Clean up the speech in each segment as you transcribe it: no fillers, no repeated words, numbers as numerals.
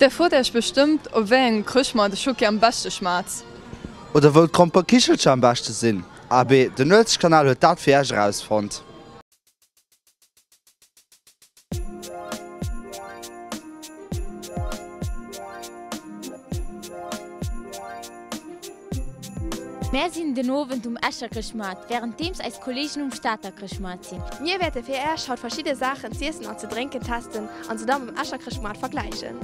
Der frot Iech bestëmmt, op wéi engem Chrëschtmaart de Schoki am beschte schmaacht. Oder wou d'Gromperkichelcher am beschte sinn. Abee, den Uelzechtkanal huet dat fir Iech erausfonnt. Mär sinn den Owend um Escher Chrëschtmaart, wärenddeems eis Kolleegen um Stater Chrëschtmaart sinn. Mir wäerte fir Äech haut verschidde Saachen z'iessen an ze drénken testen an se da mam Escher Chrëschtmaart vergläichen.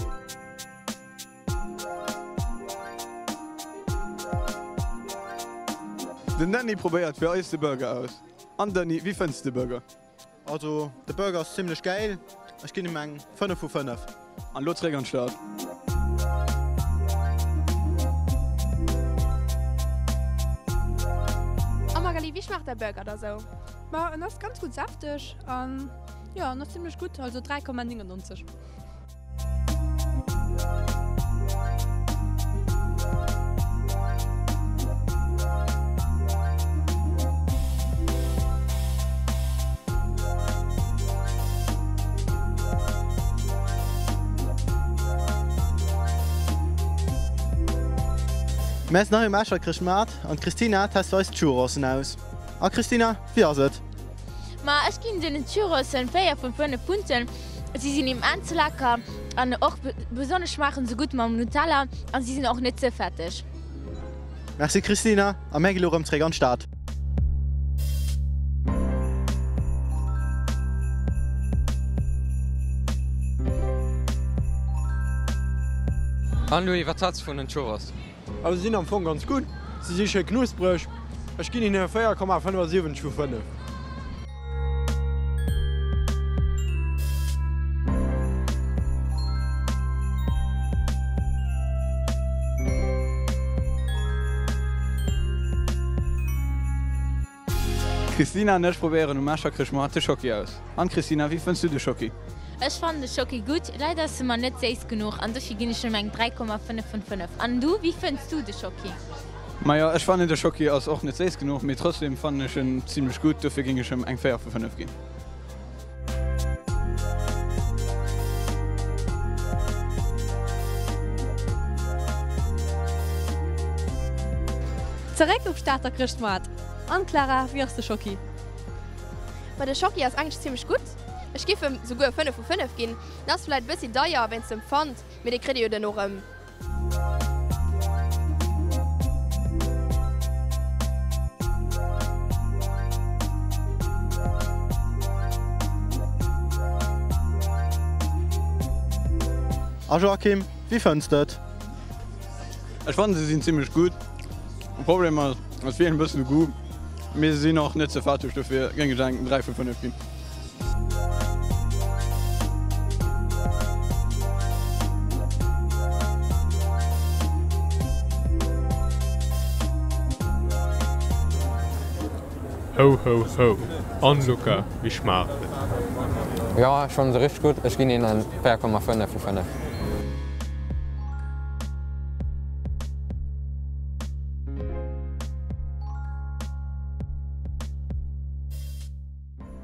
Den Dany probéiert fir eis de Burger aus. An Dany, wéi fënns de Burger? Also de Burger ass zimlech gäil, ech ginn him eng 5 vu 5. An lo zréck an d'Stad. A Magali, wéi schmaacht däi Burger da sou? Ma en ass ganz gutt säfteg an jo en ass zimlech gutt, also 3,99. Mär sinn hei um Escher Chrëschtmaart an d'Christina test fir eis d'Churrosen aus. A Christina, wéi ass et? Ma ech ginn den Churrosen 4 vun 5 Punkten. Si sinn immens lecker an och besonnesch schmaachen se gutt mam Nutella an si sinn och net ze fetteg. Merci Christina, a mär gi lo rëm zréck an d'Stad. An Louis, wat hals de vun den Churros? Also si sinn am Fong ganz gutt, si si schéi knuspreg. Ech ginn hinne 4,75 vu 5. D'Christina an ech probéieren um Escher Chrëschtmaart de Schocki aus. An Christina, wéi fënns du de Schocki? Ech fannen de Schocki gutt, leider ass e mer net séiss genuch an dofir ginn ech em eng 3,5 vun 5. An du, wéi fënns du de Schocki? Majo, ech fannen de Schocki ass och net séiss genuch, mee trotzdem fannen ech en zimlech gutt, dofir géing ech em eng 4 vu 5 ginn. Zeréck um Stater Chrëschtmaart. An Clara, wéi ass de Schocki? Ma de Schocki ass eigentlech zimlech gutt. Ech giff em souguer 5 vu 5 ginn. En ass vläit e bëssi deier wéinst dem Pfand, mee dee kritt ee jo duerno rëm. A Joachim, wéi fënns de et? Ech fannen se sinn zimlech gutt. Problem ass et feelen e bëssen de Goût, mee se sinn och net ze fatteg, dofir géing ech eng 3 vu 5 ginn. Ho ho ho! An Luca, wéi schmaacht et? Jo, ech fannen se richteg gutt, ech ginn hinnen 4,5 vu 5.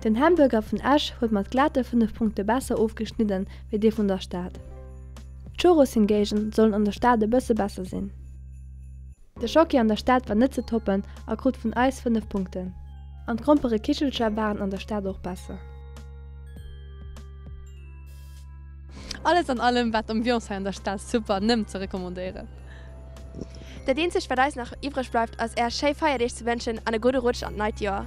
Den Hamburger vun Esch huet mat glate 5 Punkte besser ofgeschnidden wéi dee vun der Stad. D'Churros hingéigen sollen an der Stad e bësse besser sinn. De Schocki an der Stad war net ze toppen a krut vun eis 5 Punkten. An d'Gromperekichelcher waren an der Stad och besser. Alles an allem war d'Ambiance hei an der Stad super, nëmmen ze recommandéieren. Dat eenzegt wat eis nach iwwreg bleift ass Äech schéi Feierdeeg ze wënschen an e gudde Rutsch an d'neit Joer.